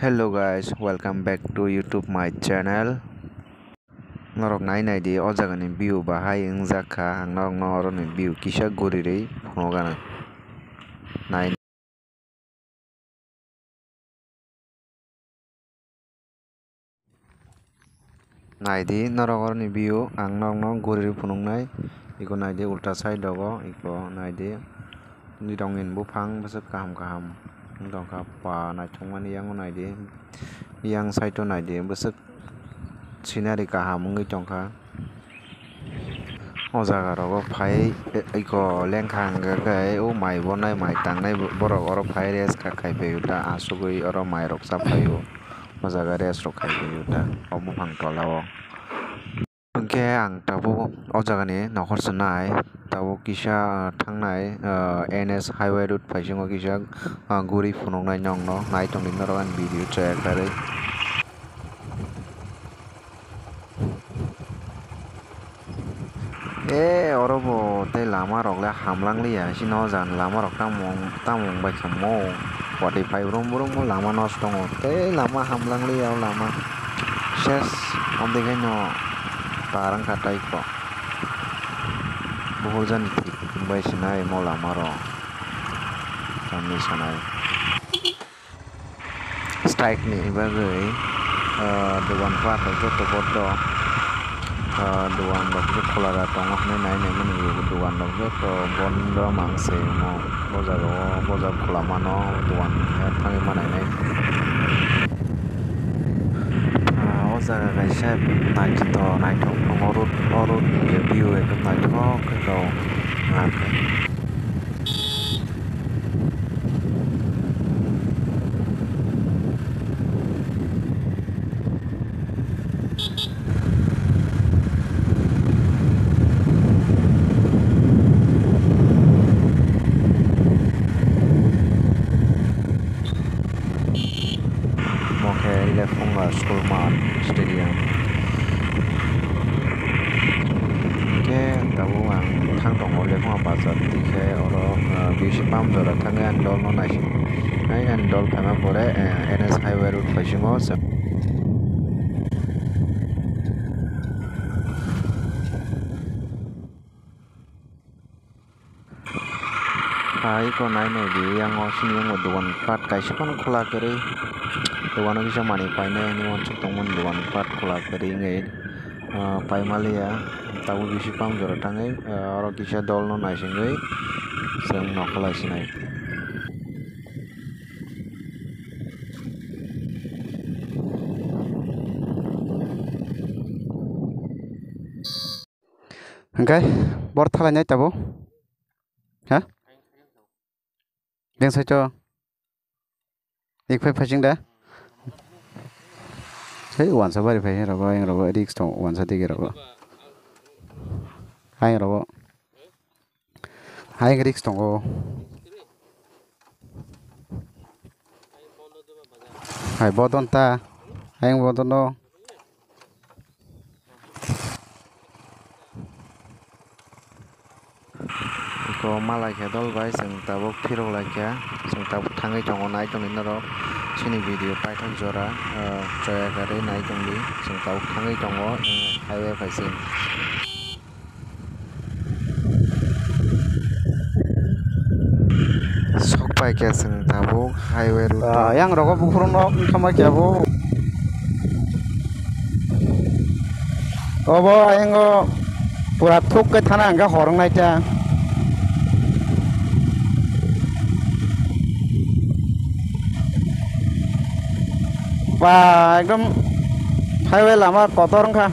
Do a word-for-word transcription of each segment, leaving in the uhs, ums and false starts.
Hello guys, welcome back to YouTube my channel. Norok nai nai di, o jaga ni view bahai wngjak kha, ang norok no oro ni view kisa guri rwi phunuk gana. Nai. Nai di norok oro ni view, ang norok no guri rwi phunuk nai. Iko nai di ulta side rogo, iko nai di. Nirongin buphang bwswk kaham kaham wng tongkha, ba naithokmani yango naidi, yang side o naidi bwswk scenery kaham wngwi tongkha. O jaga rogo phai eko lengkha hwnkhe o mai bonai mai tangnai borok oro phai rest kha khai phaio ta, asugwi oro mai rok cha phaio, o jaga rest rok khai phaio ta o buphang tola o. Hwnkhe ang tabuk o jagani nokhor swnai, tabuk kisa, ah, thangnai, ah, N S highway road phaisingo kisa, ah, guri phunuknai nokno nai tongdi norok ani video chaya karwi. E, oro bo tei lama rok le hamlang liya, chini o jagani lama rok tamo, tamo wng bai kha mo, watwi phai brum brum o lama nosto tongo, tei lama hamlang liya o lama. Ses, amtwi khe no tar wngkha tei kok. Buhur jani thik bai sinai mo lama rok. Tamni sanai. Strike ni bagwi, ah, dogan phat rok joto bondo. Ah, dogan rok je khwla da tongo hinwi nai nai mani dogan rok joto bondo mang se mo. O jaga o boja khwla mano dogan thangwi manai nai. Ah, o jaga kaisa naithotok naithok tongo, o road, o road ni view ekdom naithok khe tongo. Omo khe Lephunga School Math Stadium. Hwnkhe tabuk ang thang tongo Lephunga bazar, tei khe oro, ah, B C pump jora thangwi ani dolno naising, ai ani dol phaima pore, eh, N S highway road phaisingo. Hai ko nai nai di, yang o sini yang o dogan pat kaisa phano khwla kwrwi, dogan o kisa manwi painai hinwi uansuk tongmani, dogan pat khwla kwrwi wngwi, ah, paimaliya. Tabuk B C pump jora thangwi, ah, oro kisa dolno naisingwi chwng nokha lai sinai. Hwnkhe bor thalainai tabuk? Ha? Deng sai to. Ik phai phai ching da. Sei uansa bari phai rogo, ayang rogo, risk tong uansa digi rogo. Ayang rogo. Ayang risk tongo. Hai bodon ta. Ayang bodon no. Iko malai khe dol bai, chwng tabuk phirok lai kha, chwng tabuk thangwi tongo, nai tongdi norok chini video paithak jora, ah, choya karwi nai tongdi, chwng tabuk thangwi tongo, eh, highway phaising. Sok pai khe chwng tabuk highway route o. Ah, yang rogo buphuru nok wngkha ma khe abo. Obo ayango pura thuk khe thana hwnkhe hor wngnai ta. Ba ekdom highway lama kotor wngkha.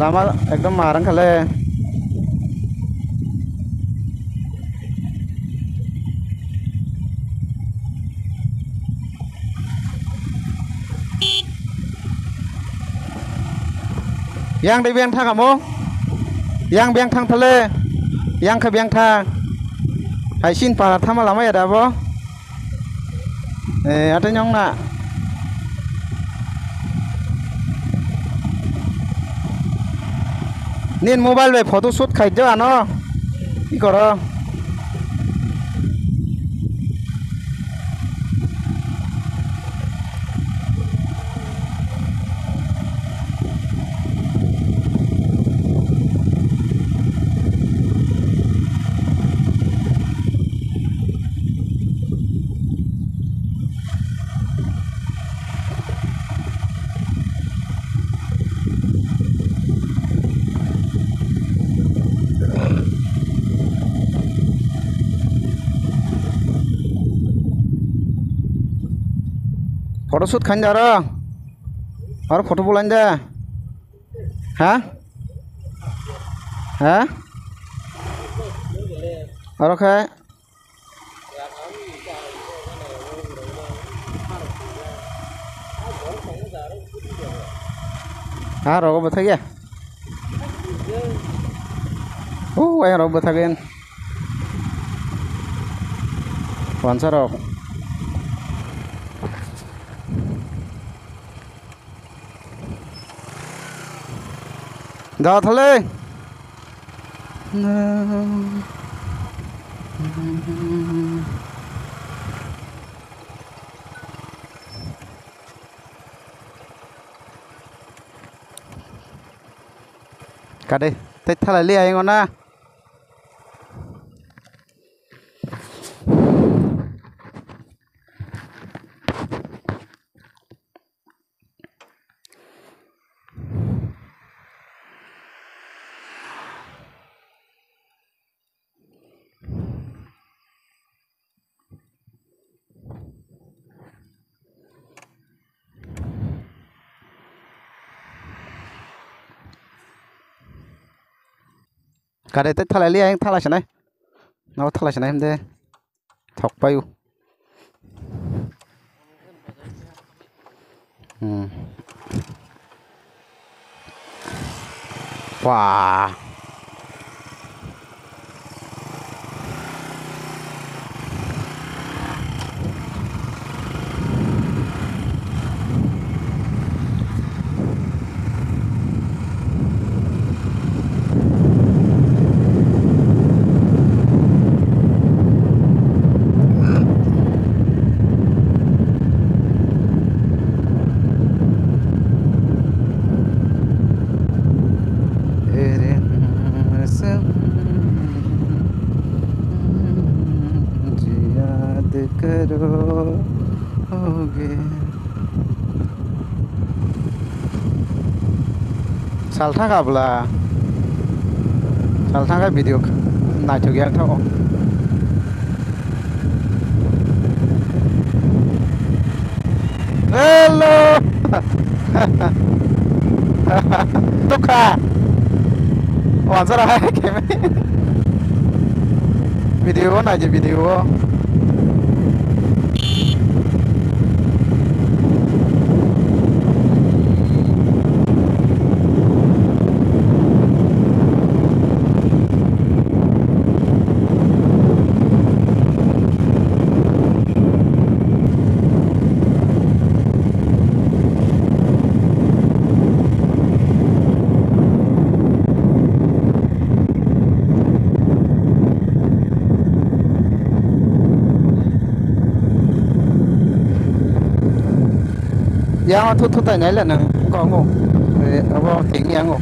Lama ekdom mar wngkha le. Yang de beng thang amo. Yang beng thang thale. Yang khe beng thang. Hai sin para thama lama ya da bo. Eh, ate nyong na. Nin mobile bai photo shoot khai jo ano. Ki koro? Photoshoot khain da aro. Aro photo bolain da. Ha? Ha? Aro khe. Ha, rogo bwthagya. Oh, ayang rok bwthagin. Wansa rok. Da thale. Kade, tei thalai liya ingo na. Kare tei thalai liya, ang thalai sanai. Nabo thalai sanai himde. Thok paio. Hmm. Wah. याद करोगे। Salthang ka bwla. Salthang ka video naithok ya thago. Hello. Tukha. Wansa ra hai kemi. Video o naidi video o. Yang thu thu tai nai le nang ko ngo. Eh, abo ting yang ngo.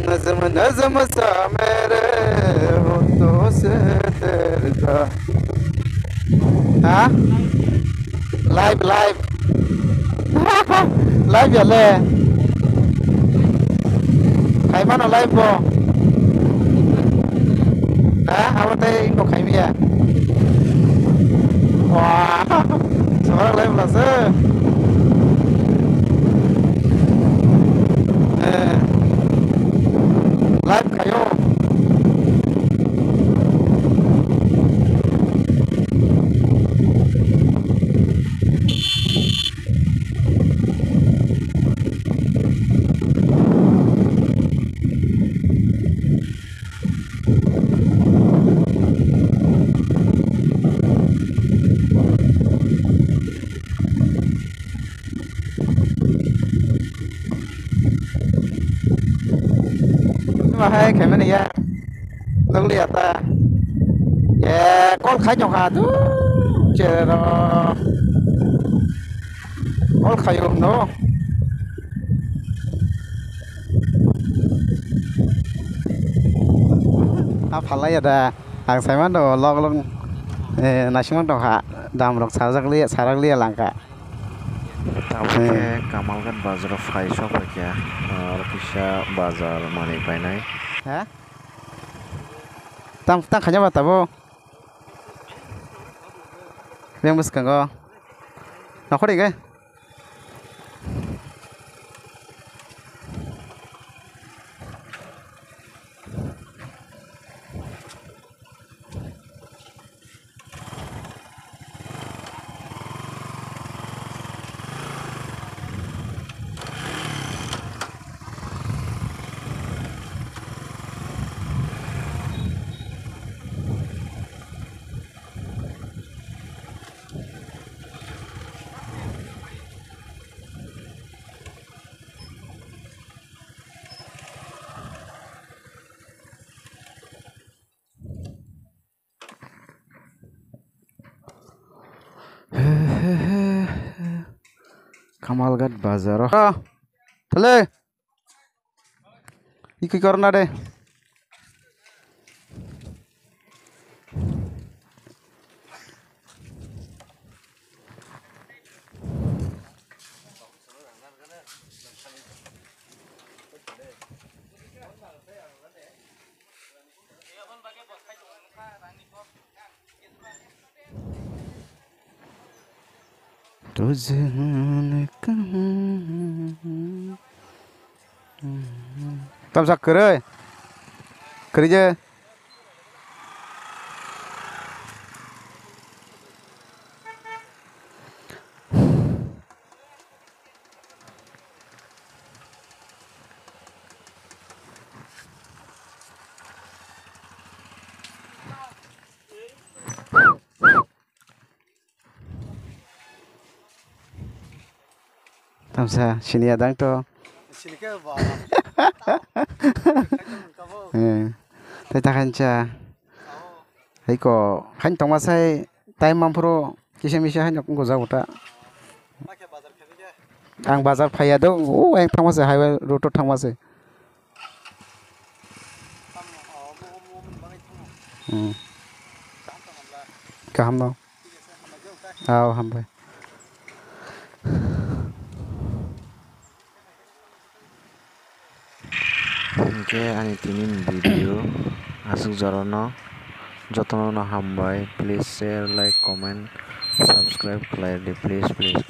नज़म नज़म सा मेरे होठों से तैरता। Ha? Live, live. Live ya le. Khai mano live bo. Ha? Abo tei bo khai maya. Wah. Seorang live lah se. Eh. Live khayo. Bahai khaimani ya. Nukliya ta. Ye, call khai tongkha tu. Cherero. Call khaio no. A phalai ya da. Ang saiman do log log. Eh, naisingman tongkha. Dam rok sajak liya, sarak liya langkha. Tabuk khe Kamalghat bazar o phai sok phaikha, oro kisa bazar manwi painai. Ha? Tam, tam khaina ba tabo? Yang bwskango. Nokhorwi khe? Kamalghat bazar o. Ah, thale. Iki korna de. Tamsa kwrwi. Kwrwi je. Tamsa siniya dang to. Sini khe ba. Eh, tei ta khancha. Hai ko, hain tongma sai time mamphuru kisa misa hain ko jago ta. Ang bazar phaiya do, o ang thangma se highway road to thangma se. Hmm. Kaham no. Aw, hambai. Hinkhe ani tini ni video aswk jorano jotono no hambai, please share, like, comment, subscribe khlai di, please, please.